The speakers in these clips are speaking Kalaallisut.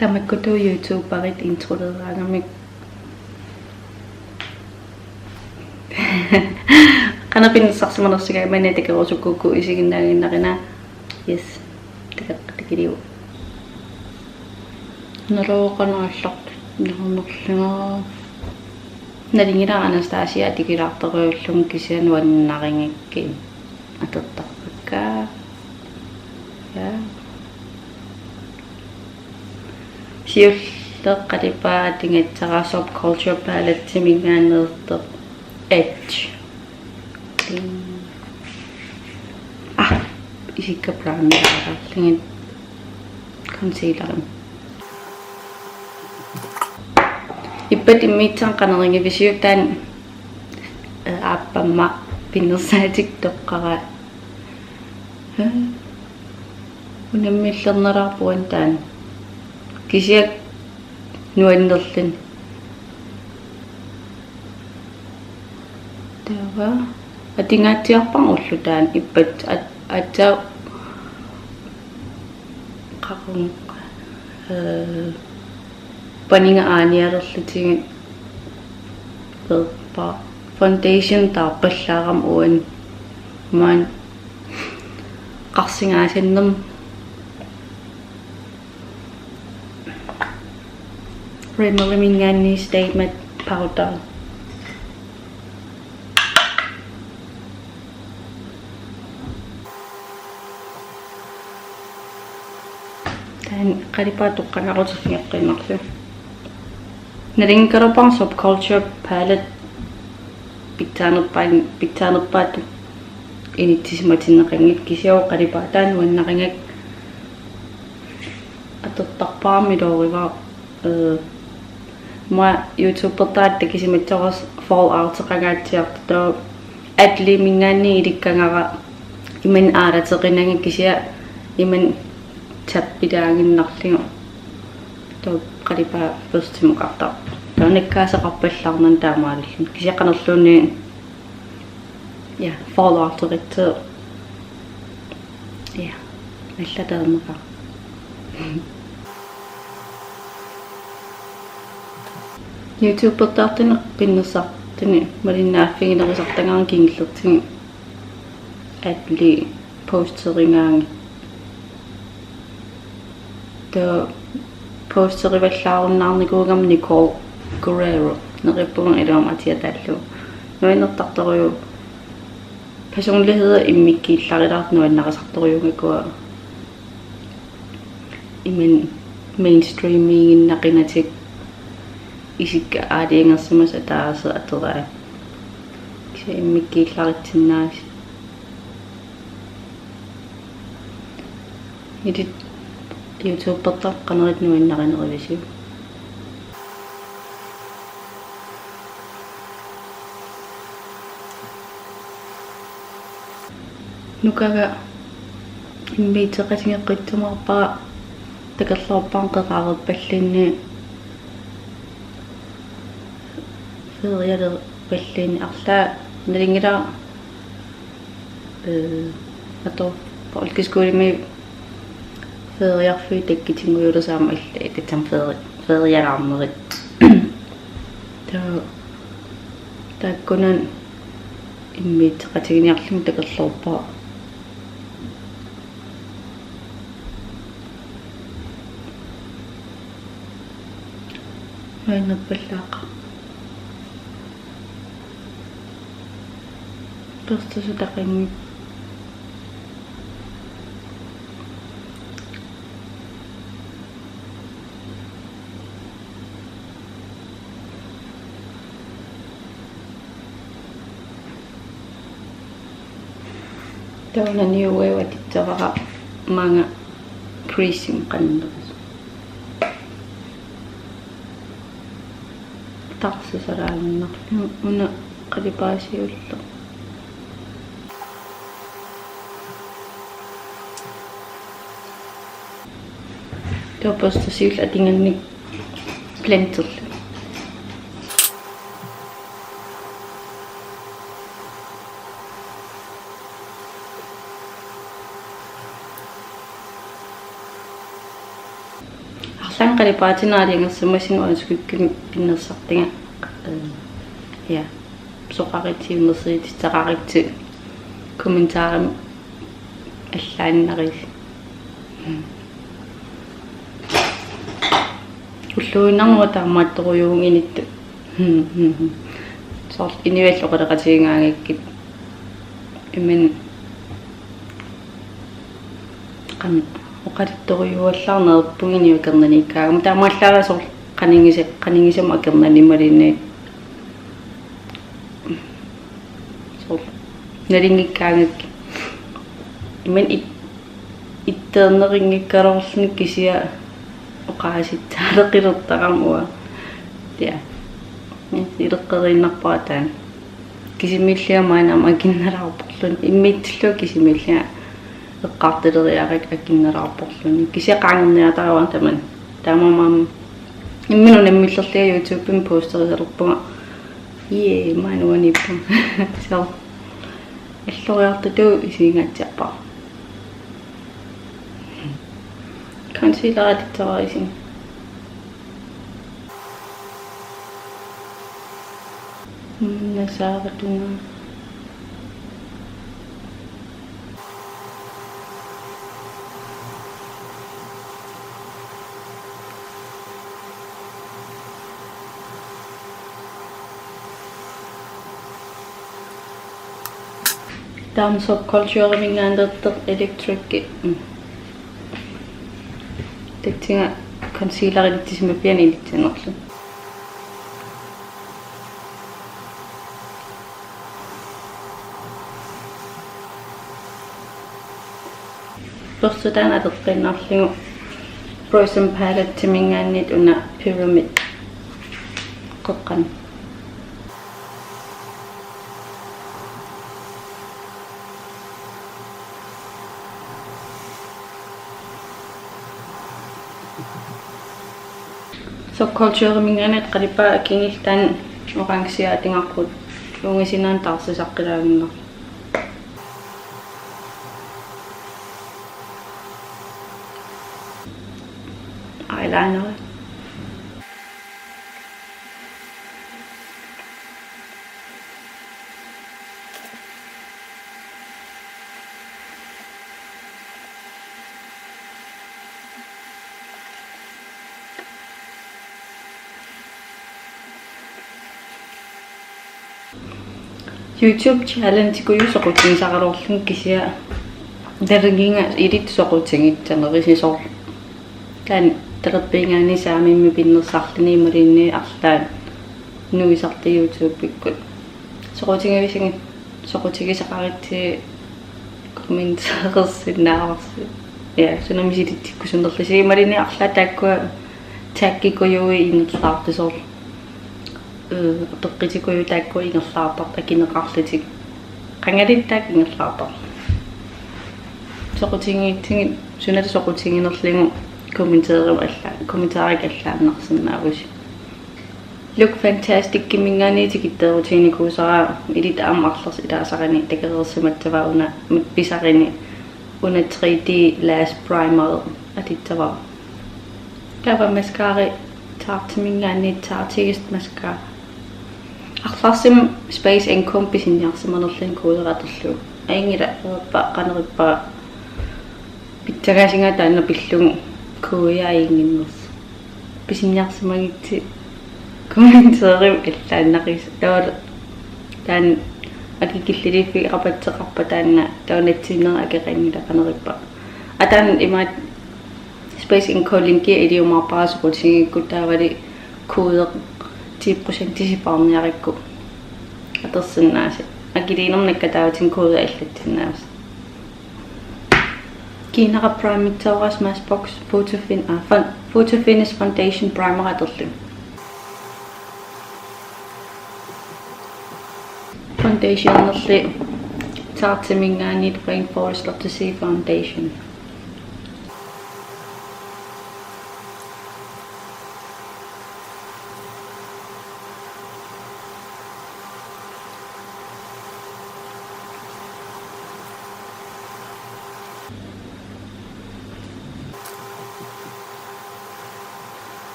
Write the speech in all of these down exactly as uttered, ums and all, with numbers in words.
Tamakkutut YouTuberit introleeraagamik. Qanoq pinnersarsimanersunga imanna takorusukkuukku isiginnaaginnarina. Yes. Takoqqatikiliuk. Naluara qanoq aallartut narumerlunga. Nalinginnaasumik Anastasia tikillartorujullunga kisianni nuannarigakkit atortarpakka. Ja. Siulleq qalipaat atugassara Subculture Palettemingaanneersoq Edge. Ah, isikka primerilaalerlugit concealerimi. Ippassaq immiussamik qanoq igivisiuk taanna, eh, aappama pinnersaatikka toqqara. Eh, unammillernalaarpoq taanna. Kisianni nuannerluni. Taava atugaatsiarpara ulloq taanna ippassaq at-, aatsaat qaqorn-, eh, paniga aanialerlutigu peerpara foundation taarpallaarama uani maani qarsingaasannerma. Rimmelimingaanniit Stay Matte Powder. Taanna qalipaat toqqagaaruteqqiinnarlugu. Nalinginnaasumik Subculture Palette pitsaanerpaan-, pitsaanerpaatut inissisimatinneqanngilaq kisianni qalipaat taanna nuannarigakku atortarpara iluarivara, eh, ma YouTubertaat takisimatsoorus Fallouteqangaatsiartoq Adleymingaanniit ilikkagara imannak aalateqinanga kisianni imannak tappilaaginnarlugu. Taava qalipaat børstimukartarpoq. Taava nakkaaseqarpallaarnani taamaalilluni. Kisianni qanorluunniit, ja, Fallouteqitsoq. Ja, nallataaneqarpoq. YouTubertaartunik pinnersartunik malinnaaffiginerusartagara kingullertigut Adley posterigaanni. Taava posterivallaarunnaarnikuugama Nicole Guerrero. Neriuppunga iluamik atia taallugu. Nuannertartorujuuvoq. Personlighed immikkuullarillugu nuannarisartorujuugakku. Imannak mainstreamiginnaqinatik isikka aalajangersimasut ataaseq atoraat. Kisianni immikkuullarissinnaasut. Ilit YouTubertaq qanoq nuannarinerivisiuk? Nukaga immiusseqatigeqqissumaarpara takorloorpara qeqareerpalluunniit ferialerpalluunniit arlaat nalunngilara, eh, atu folkeskolemi feriarfiit takkutinngujulussaammat allaat tassami feri-, ferialaarnerit. Taava taakkunani immiusseqatiginiarlunga takorloorpara. Nuannerpallaaqaaq. Børstisutaqanngippat. Taava una New Wave atussavara maanga Prism qanillugu. Taarsisalaaginnarlugu una qalipaat siulleq. Taava børsti siulleq atugaanni blenderlugu. Taanna qalipaatinut aalajangersimasunga øjenskyggimik pinnersartunga. Øh, ja. Soqaritiinersiitissaqarisi kommentarimi allaannarisi. Ulluinnarni taamaattorujuunnginnittut. Soorlu inuit oqaloqatigigaangakkit. Imin qan oqaluttorujuallaarneq erpunga inuit akornanniikkaangama. Taamaallaat soorlu qanigisat, qanigisamut akornanni imaluunniit. Soorlu nalinngikkaangakkit. Imin it-, itteernerunngikkaluarluni kisianni oqaasitsaaleqilertarama uanga. Ja. Ileqqoriinnarpara taanna. Kisimiillunga maanna aamma akinnalaarporluni. Immiussillunga kisimiillunga eqqartuleriarakku akinnalaarporluni. Kisianni qaangerniartaraluarama tamanna. Taamaammat imminut unammillerlunga YouTubemi posterisalerpunga. Jee, maanna uaniippunga. Soorlu. Alloriartutut isiginngaatsiarpara. Concealer atussavara isinni. Nasaaratunga. Taanna Subcultureminngaanneersoq Electric. Mm. Tassannga concealer ilissisimaffiani ilissanerluni. Børsti taanna atoqqiinnarlugu Frozen Paletteminngaanniit una Pyramid qeqqani. Subcultureminngaanniit qalipaatit akigillit taanna orange atugarput, ungasinnaaneq taarsisaqqilaannginnarlugu. Eyeliner. YouTube challenge-ikkut soqutigisaraluarlunga kisianni talergiga ilit soqutigitsanerisi soorlu. Taanna talerpiingaanniit saamimmi pinnersarluni imaluunniit arlaat nuisartut YouTube-ikkut. Soqutigivissigit soqutigisaqaritsi kommenteersinnaavarsi. Ja, suna misilitsikkusunnerlusi imaluunniit arlaat taakkua taggikkujuit ingerlaartut soorlu. Øh, apeqqutikujuit taakkua ingerlaartartut akineqarlutik. Qangali taakku ingerlaartartut. Soqutigigitsigit, sunalu soqutiginerlugu kommenteerama alla-, kommenteerikka allaannarsinnaavusi. Look Fantasticemingaanniit tikitteerutiginikuusara ilit aamma arlersoq ilaasarani takoreersimassavaa una mappisarini una three D Lash Primer atussavara. Taava mascara Tartemingaanniit Tarteist mascara. Arlaarsimut Space Inc-mi pisiniarsimanerluni koodera atorlugu. Ajunngilaq, uappa qanerippara pitsagaasinga taanna pillugu koodi ajunnginnersoq. Pisiniarsimagitsi kommenteerimi allaannarisi. Taava taanna akikilliliiffik rapatseqarpa taanna taava nassiunnera akeqanngilaq qanerippara. Aa taanna imaat Space Inc linki iliumaarpara soqutigigikkukku taavali koodi ti procent sipaarniarukku atorsinnaasi. Akiliinermi nakkataavatigut koodi allatsinnaavasi. Kiinara primissavara Smashbox Photo Fin-, ah, Fun-, Photo Finish Foundation Primer atorlugu. Foundationerli Tartemingaanniit Rainforest Lotus Sea Foundation.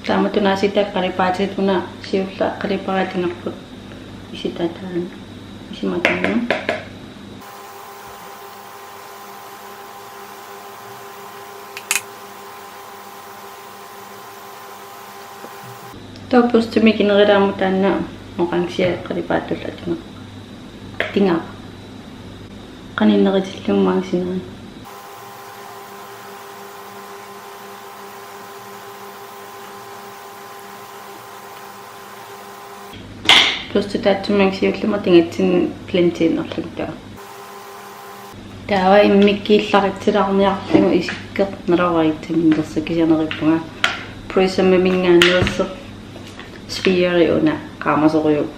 Taamatut una siulleq qalipaatit una siulleq qalipaatit atugarput isitaataani. Isima taanna. Taava børstimik inerilaammut taanna orange qalipaatullu atuga-, atugaara. Qaninneritillugu maanga sinaani. Børsti taassuma siulliup atugassani blendiinnarlugu taava. Taava immikkuullarissaarniarlugu isikkoq naloraatsumik innersuukkiarneruppara. Prismaminngaanneersoq Sphere una qaamasorujuk.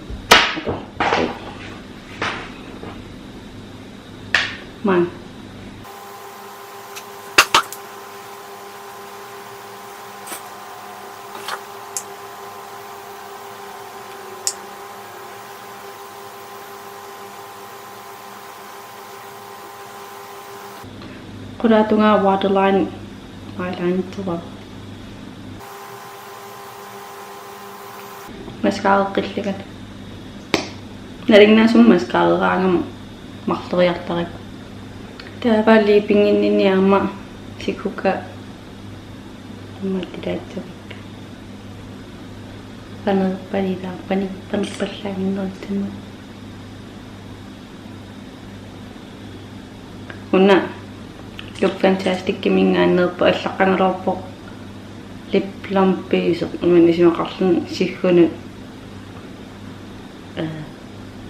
Maanga. Qulaatungaa waterline eyeliner. Mascara qillugit. Nalinginnaasumik mascaraeraangama marloriartaripput. Taava lippinginninni aamma sikuka aamma tilaatsavik. Panerpalila, pani-, panerpallaannginnerussanut. Una Look Fantasticiminngaanneerpoq, allaqqagaluarpoq lip plumpiusoq, imannak isumaqarluni siggunut, eh,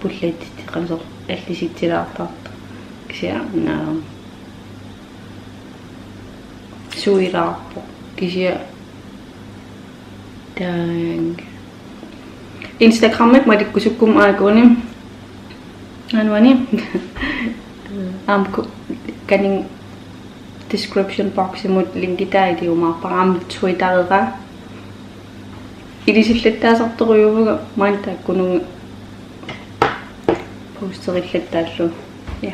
pullatitsiqasoq allisitsilaartartoq. Kisianni una suilaarpoq. Kisianni Taanna. Instagramikkut malikkusukkumma aajukuni. Anuani. Aamma ku-, kaning description boximut linkitaa iliumaarpara, aamma Twitterera. Ilisillattaasartorujuuvugut maani taakkununnga posterillattaallugu. Ja.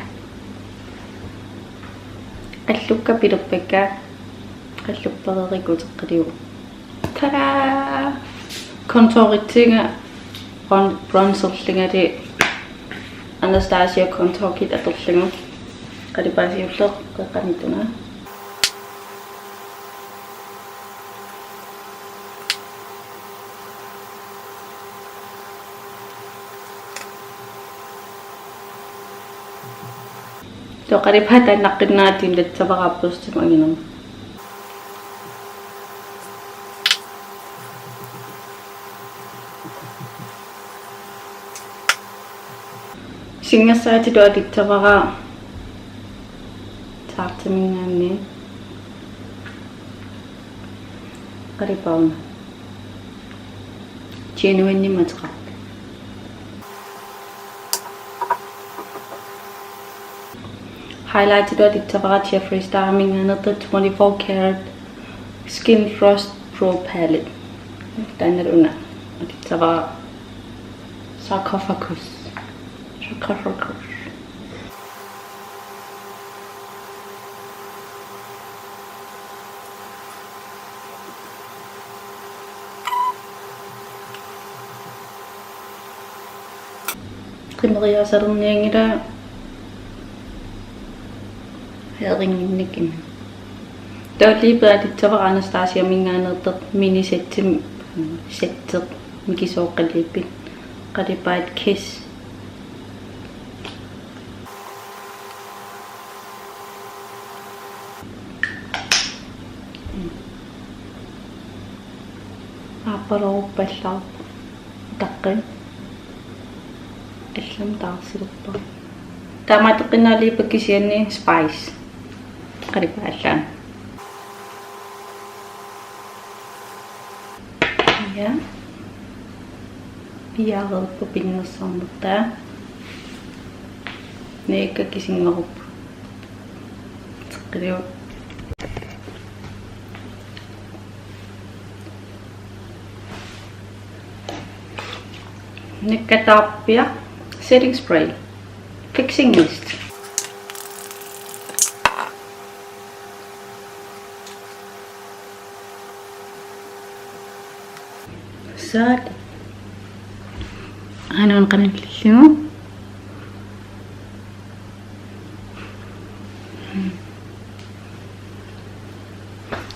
Qallukka pilerpakka. Qalluppereerikka uteqqiliuk. Tada! Contouritsiga bron-, bronzerlungali Anastasia Contour Kit atorlugu. Qalipaat siulleq qeqqaniittunga. Taava qalipaat taannaqqinnaatigut tassavara børstimik anginermut. Singersaatitut atussavara Tarteminngaanniit. Qalipaat una. Genuine-imik ateqarpoq. Highlightitut atussavara Jeffree Stariminngaanneersoq twenty-four karat Skin Frost Pro Palette. Taanna una atussavara Sarcophagus. Sarcophagus. Qimeriaasalernianngilaa heeringinnik ima. Taava liipi atussavara Anastasiaminngaanneersoq mini settim-, setteq mikisooqqaliippit. Qalipaat Kiss. Aappaloruppallaarpoq. Taqqi. Allamik taarsilerpara. Taamaattoqqinnaa liipi kisianni Spice. Qalipaallaat. Ja. Piareerpoq pinnersaanertaa. Neekka kisinngoruppoq. Teqqiliuk. Neekka taarpia setting spray. Fixing mist. Saat. Aana una qanillillugu.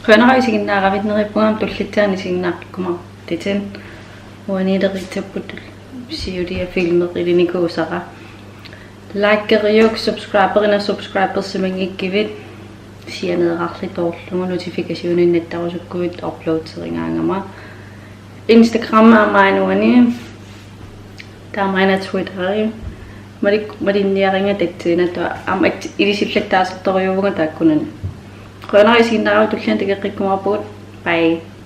Qujanaq isiginnaaravit, neriuppunga aamma tullissaani isiginnaaqqikkumaarputit. Uaniilerissapput siulia filmeqqilinikuusara. Likeriuk, subscriberina subscribersimanngikkuit, sianeerarlutoorlugu notificationinnaattarusukkuit uploaderigaangama. Instagram aamma uani. Taamaana Twitteri. Malik-, malinniarinnga tatsiinatu aamma at-, ilisillattaasartorujuuvunga taakkunani. Qujanaq isiginnaaravit, tulliani takoqqikkumaarpugut. Bye.